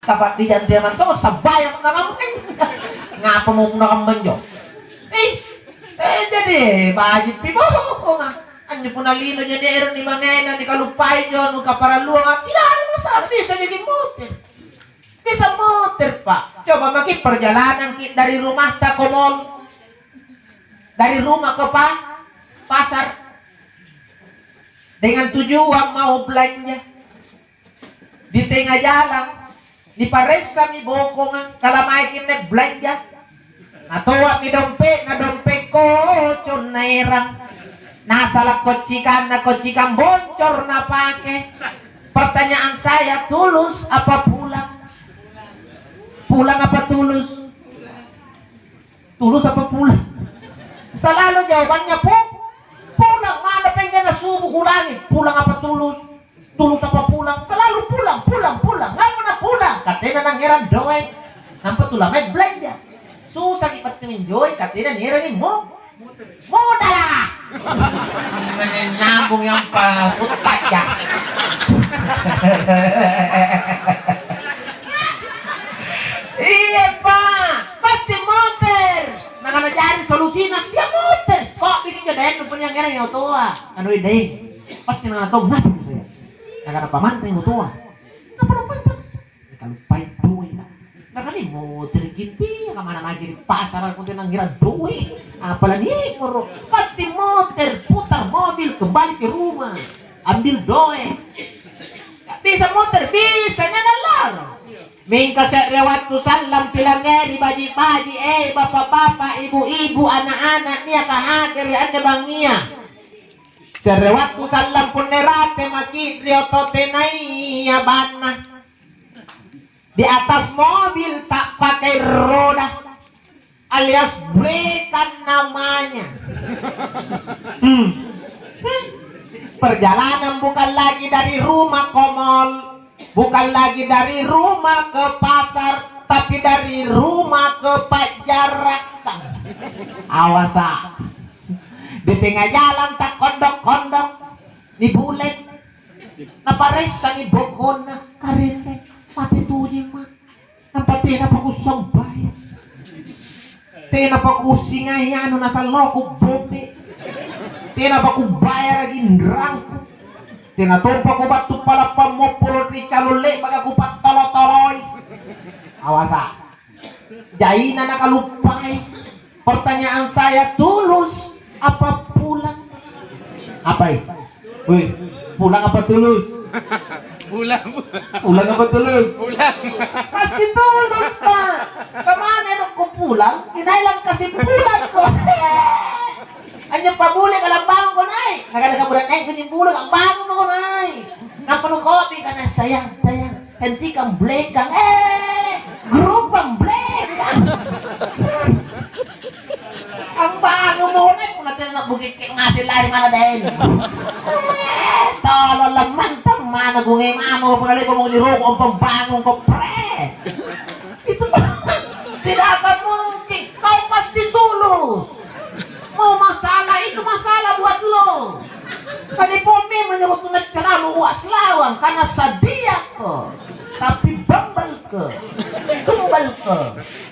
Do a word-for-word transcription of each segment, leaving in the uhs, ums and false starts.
Kapa'bijang tea manto, sabbayang punna kamma. Ngapa mo punna kamma anjo? Eh, eh, jadi, eh, baji'pi bokonga. Anjo punna lino jadi ero' nimangena, nikaluppai anjo nu kaparalluanga, tidak ada masalah, bisa jaki moter. Bisa moter, Pak. Coba maki perjalananki dari rumahta ke mall. Dari rumah ke pa-, pasar. Dengan tujuan mau belanja. Di tengah jalan, niparessami bokonga, kala maeki anne belanja. Natoa'mi dompe'na, dompe' kocong naerang. Nasala' koccikanna, koccikang boncor napake. Pertanyaan saya, tulus apa pulang? Pulang apa tulus? Tulus apa pulang? Selalu jawabannya pu-, pulang. Mana pengenna subuh kulangi, pulang apa tulus? Tulus apa pulang? Selalu pulang, pulang, pulang. Nggak pernah pulang. Katena nangngerang doe'. Nampa tulang mae belanja. Susaki battu minjoi, katena nierangi mo-, modala. Nyambung yang pa-, puttaja. Iya, Pak. Pasti moter. Nakana jari solusina, ya moter. Kok bikin jodoh nu punya ngerang yang tua. Anu deh. Pasti nakana tau, "Ngapa saya?" Nakana pamantang yang tua. "Ngapa lu pantang?" "Kaluppai doe', Kak." Nakana moter ginti, kemana lagi di pasar aku tenang ngira doe'. Apalagi moro. Pasti moter, putar mobil, kembali ke rumah. Ambil doe'. Bisa moter, bisa, nyanan laro. Mingka se're wattu sallang pilangngeri baji'-baji', eh, bapa'-bapa', ibu-ibu, ana'-ana' niaka hadere' anne bangngia. Se're wattu sallang punna rate maki' ri oto tenaya banna. Di atas mobil tak pakai roda. Alias belikan namanya. Hmm. Perjalanan bukan lagi dari rumah ke mall, bukan lagi dari rumah ke pasar, tapi dari rumah ke pajarakan. Awasa. Di tengah jalan tak kondok-kondok, nibulek. Naparessani bokonna, "Karenne, mate tojeng ma'." Nampa tenapa kusambayang. Tenapa kusingai anu nasalloku bombe. Tenapa kubayara ginrangku. Tena tompa kubattu palappang mopporo' ri calon le'baka kupattolo-toloi. Awasa. Jaina nakaluppai. Pertanyaan saya, tulus apa pulang? Apai? Wih, pulang apa tulus? Pulang, pulang. Pulang apa tulus? Pulang. Pasti tulus, Pak. Kemana emang kau pulang? Inai lang kasih pulang kok. Anjo pabule kalambangung ko nai. Nakana kaburan nai kunjung pulang, ambangung mako nai. Nampa nu kopi kana, "Sayang, sayang, hentikan belekang." Eh, gerobak belekang. Ambangung mo nai, punna tena bukikki ngaseng lari mana daeng. Eh, tolong lamantang mana gunge mamo, punna leko mo niroko, ampang bangung ko, pre. Itu tidak akan mungkin. Kau pasti tulus. Mau masalah itu masalah buat lo. Kan ipo memang waktu naik ceramah uas lawang karena sadia ke. Tapi bambal ke. Tumbal ke.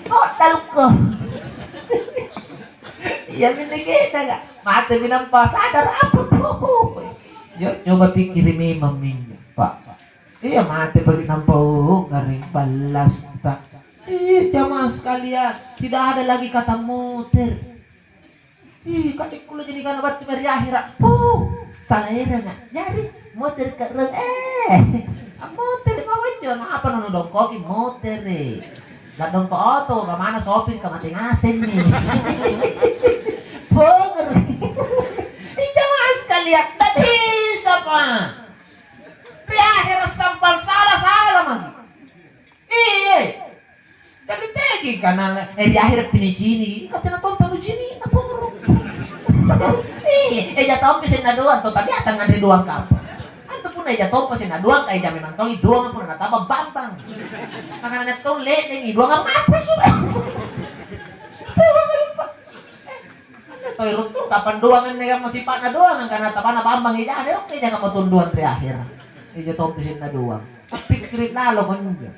Kodal ke. Iya, minne kita nggak. Mate minampa sadar apa tuh? Yo, coba pikiri memang minne, Pak. Iya, mate bagi nampa, oh, garing ballas ta. Iya, jamaah sekalian, tidak ada lagi kata moter. Ih, kade kulo jadi kana battu meri akhira. Puh, salah eranga. Jari moter ka rong, eh, moter mau aja. Nah, apa nono dongkoki moter, eh? La dongko oto, kamana sopir ka mate ngaseng nih. Ponger. Ih, jamaah sekalian, tak bisa, Pak. Ri ahera' sampang sala-sala maki. Iye. Tegi-tegi kana, eh, ri ahera' pinicini', ka tena tompa nucini', apa ngoro? Iye, eja tompi senna doang, to tabiasa nganre doang kapa. Antu punna eja tompa senna doang, ka eja memang tongi doang punna nataba bambang. Nakana tong le'lengi doang apa su? Coba, Pak. Anne toi ruttu kapang doang anne kamma sipa'na doang, angkana tabana bambang ijana, oke jaka mo tunduang ri ahera'. Ija tompi senna doang. Tappikkiri lalo konjo.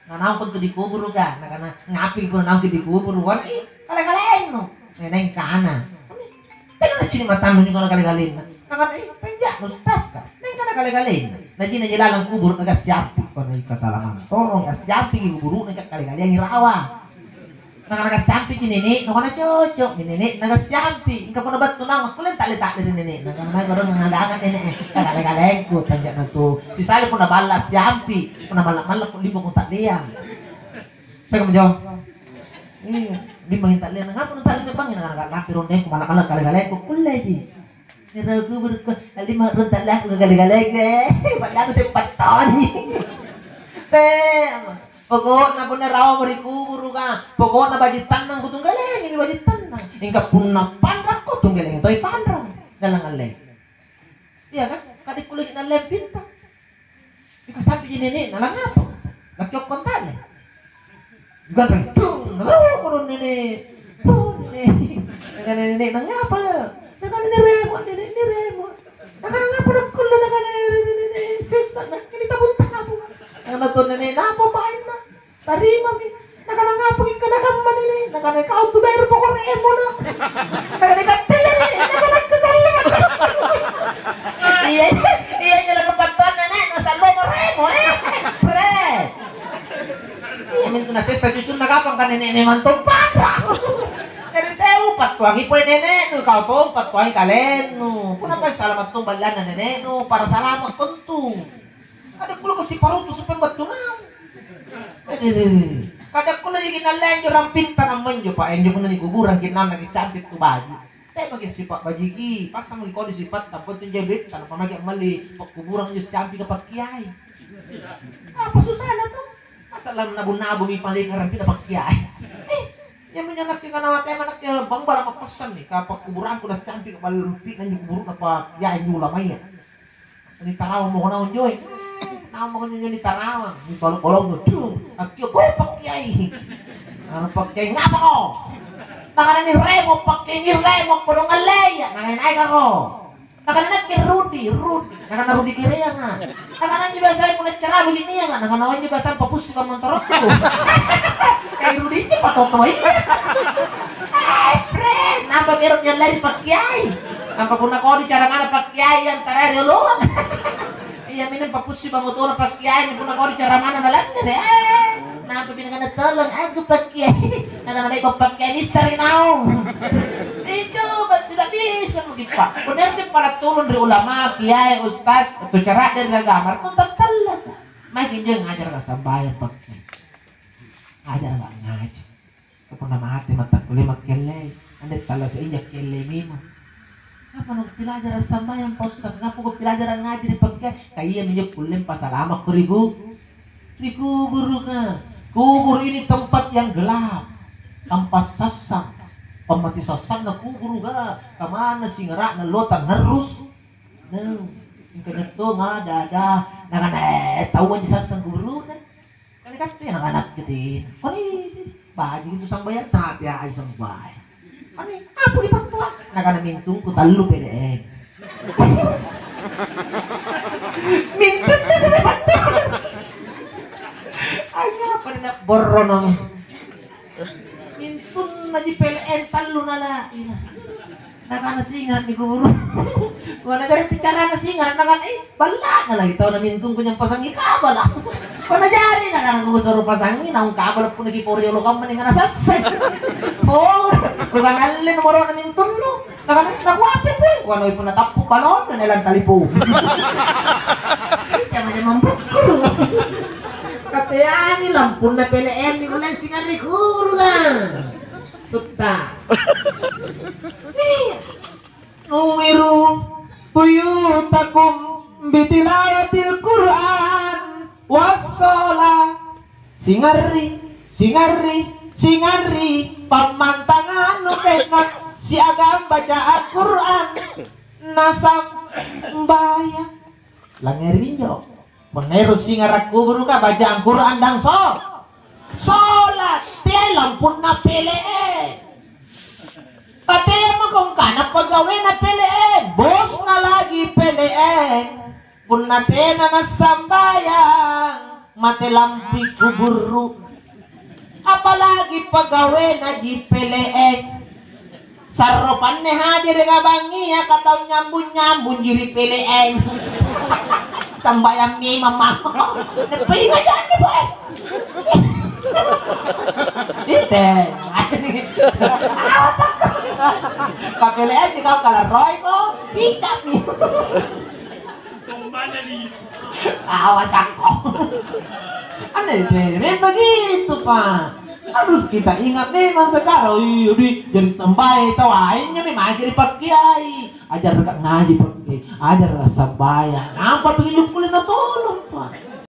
Nanaung kontu dikuburu ka, nakana, "Ngapi punna naungki dikuburu?" Wana, "Ih, kale-kalennu." Eh, naeng kana. "Tena nacini' matannu nyukana kale-kalenna?" Nakana, "Ih, tanja'nu staska." Naeng kana kale-kalenna. Naji naji lalang kuburu, naga siampi. Wana, "Ih, kasalamang. Tolong, kasiampiki kuburu'na, ka kale-kalengi rawa." Nakana, "Kasiampiki nene'nu." Nakana, "Cocok, ni nene'na kasiampi. Engka punna battu naung, akkulle ta'le-ta'le ri nene'na." Nakana, "Mae kodong ngagangang nene'e, eh. Kale-kalengku, tanja'na tu. Sisali punna balla' siampi, punna malla'-malla' kulimbo kung ta'leang." Sai kamma, Jo? Iya, limbo kung ta'leang. "Ngapa nu ta'le memang?" Nakana, "Lampe rondengku, malla'-malla' kale-kalengku." "Kulleji." Nirau kuburuka, "Alli ma'rung ta'leangku kale-kalengku, eh, padahal seppa' taunji." Te, pokokna punna rawa ri kuburuka, pokokna baji' tannang kutunggalengimi baji' tannang. Mingka punna panrakko, tunggalengi toi panrang lalang allei. Iya kan? Kadi kulle nallempinta. Ikasampiji nene'na, "Langngapa?" Nakiokko anta'na. Ganre, "Tung, naloko dong nene'. Tung, nene'." Nakana nene'na, "Ngapa?" Nakana, "Niremo, nene', niremo." Nakana, "Ngapa nakkulle?" Nakana, "Sessa, na, ini tabung-tabung." Nakana to nene'na, "Apa paenna?" Tarimami. Nakana, "Ngapaki kana kamma, nene'?" Nakana, "Kau tu bayar poko' remo, na." Nakana, "Ikatte, nene'?" Nakana, "Kusallama." Iya, iya, iya, anjo lalang battuanna, nene', "Nasallama remo, eh." Pre. Iya, mintu nasessa cucunna kapang ka nene' memang tompa. Jari teu pattuangi pole nene'nu, kau tong pattuangi kalennu. Punna salama' tong ballanna nene'nu, para salama' kontu. Kada kulle siparutu supaya battu naung. Kada kulle jaki nallea anjo rampinta kammanjo, Pak. Anjo punna nikuburangki naung nakisampi tu baji'. Teamaki sipa' bajiki, passamoki kodi sipatta, pokokna anjo duitta, napamaki ammalli pakkuburang anjo siampika pakkiai. Apa susana tu? Masa lam nabung-nabungi paleka rampinna pakkiai? Eh, iyaminjo nakke kana matea nakke bambala mappassanni, ka pakkuburangku nasiampika ballo lempi'na anjo kuburu'na pakkiai anjo ulamaya. Nitarawang mako naung joi. Naung mako njo nitarawang. Nibalo-balonnu, "Duh, akkio ko pakkiai." Anu pakkiai, "Ngapako?" Nakana, "Niremo pakkiai, niremo kodong allei." Nakana, "Naekako?" Nakana, "Nakke Rudi, Rudi." Nakana, "Rudi kereanga." Nakana, "Anjo biasai punna cara'bu linianga." Nakana, "Oh, anjo biasang papussi kammontorokku." Kai Rudi injo patotoa. Eh, pre, nampa ero' niallei ri pakkiai. Nampa punna kodi cara mana pakkiai antara rioloang. Iya minum papussi bangotona pakkiai, punna kodi cara mana nalangngere. Eh, nampa pinangana tolong aku pakkiai. Nakana dai' pakkiai nissari naung. Eh, coba tidak bisa mungkin, Pak. Punna ente pala turun ri ulama, kiai, ustaz, atau cara dari agama, kau tattallasa. Maiki injo ngajarka sambayang pakkiai. Ajarka ngaji. Ka punna mate mattakkulle makkellei, anre tallasa injo akkellei memang. Apa nupilajara sambayang, Pak Ustaz? Ngapa kupilajara ngaji ri pakkiai? Ka iyaminjo kulle mpasalamakko ri ku-, ri kuburuka. Kubur ini tempat yang gelap, tampa' sassang. Pammati sassanna kuburuka, kamanna singara'na lotang ngarrus. Nah, engka to ngada-ada, nakana, "Eh, taua anjo sassang kuburuka." Kan katte anak-anak gitu. Koni baji itu sambayang, tapi ai sambayang. Ani apa ki pattua? Nakana mintungku tallu P L N. Mintunna sudah pattua. Ai apa nak borrono. Mintunna ji P L N tallu nala. Nakana singara'mi kuburu. Kuana jari tu carana singara', nakana, "Eh, balla'na lagi tau namintungku nyampasangi kabala'." Kuana jari, nakana, "Kusuro pasangi naung kabala' punna kiporiolo kamma ning ana sasse." Oh, bukan alle nomoro'na mintunnu. Nakana, "Nakuapi pui?" Kuana, "Oi, punna tappu' balonna nelang talipung." Jama-jamang bukkuru. Kateami lampunna P L N ni uleng singarri kurunga. Tutta. Nuwiru buyutakum bitilawatil Qur'an wassalah. Singarri, singarri, singarri pammantangannu tena siagang bacaan Qur'an nasambayang. Langngeri minjo. Punna ero' singara' kuburuka, bacaan Qur'an dan so-, sholat. Teai lampunna P L N. Patea mako angkana pegawena P L N, bosna lagi P L N. Punna tena nassambayang, Mate lampi kuburru, apalagi pegawena ji P L N. Sarro panne hadirika bangngia ka tau nyambung-nyambung ji ri P L N. Sambayang memang mako. Neppinga janji, boy. Ite. Awas, Pak. P L N ji kau kalaroi ko. Picapmi. Awasakko. Aneh, memang begitu, Pak. Harus kita ingat memang sekarang, iya, di, jadi sambai tau lainnya memang jadi pakiai. Ajar ngaji pakiai, ajar sambayang. Nampa bikin kulle na tolo.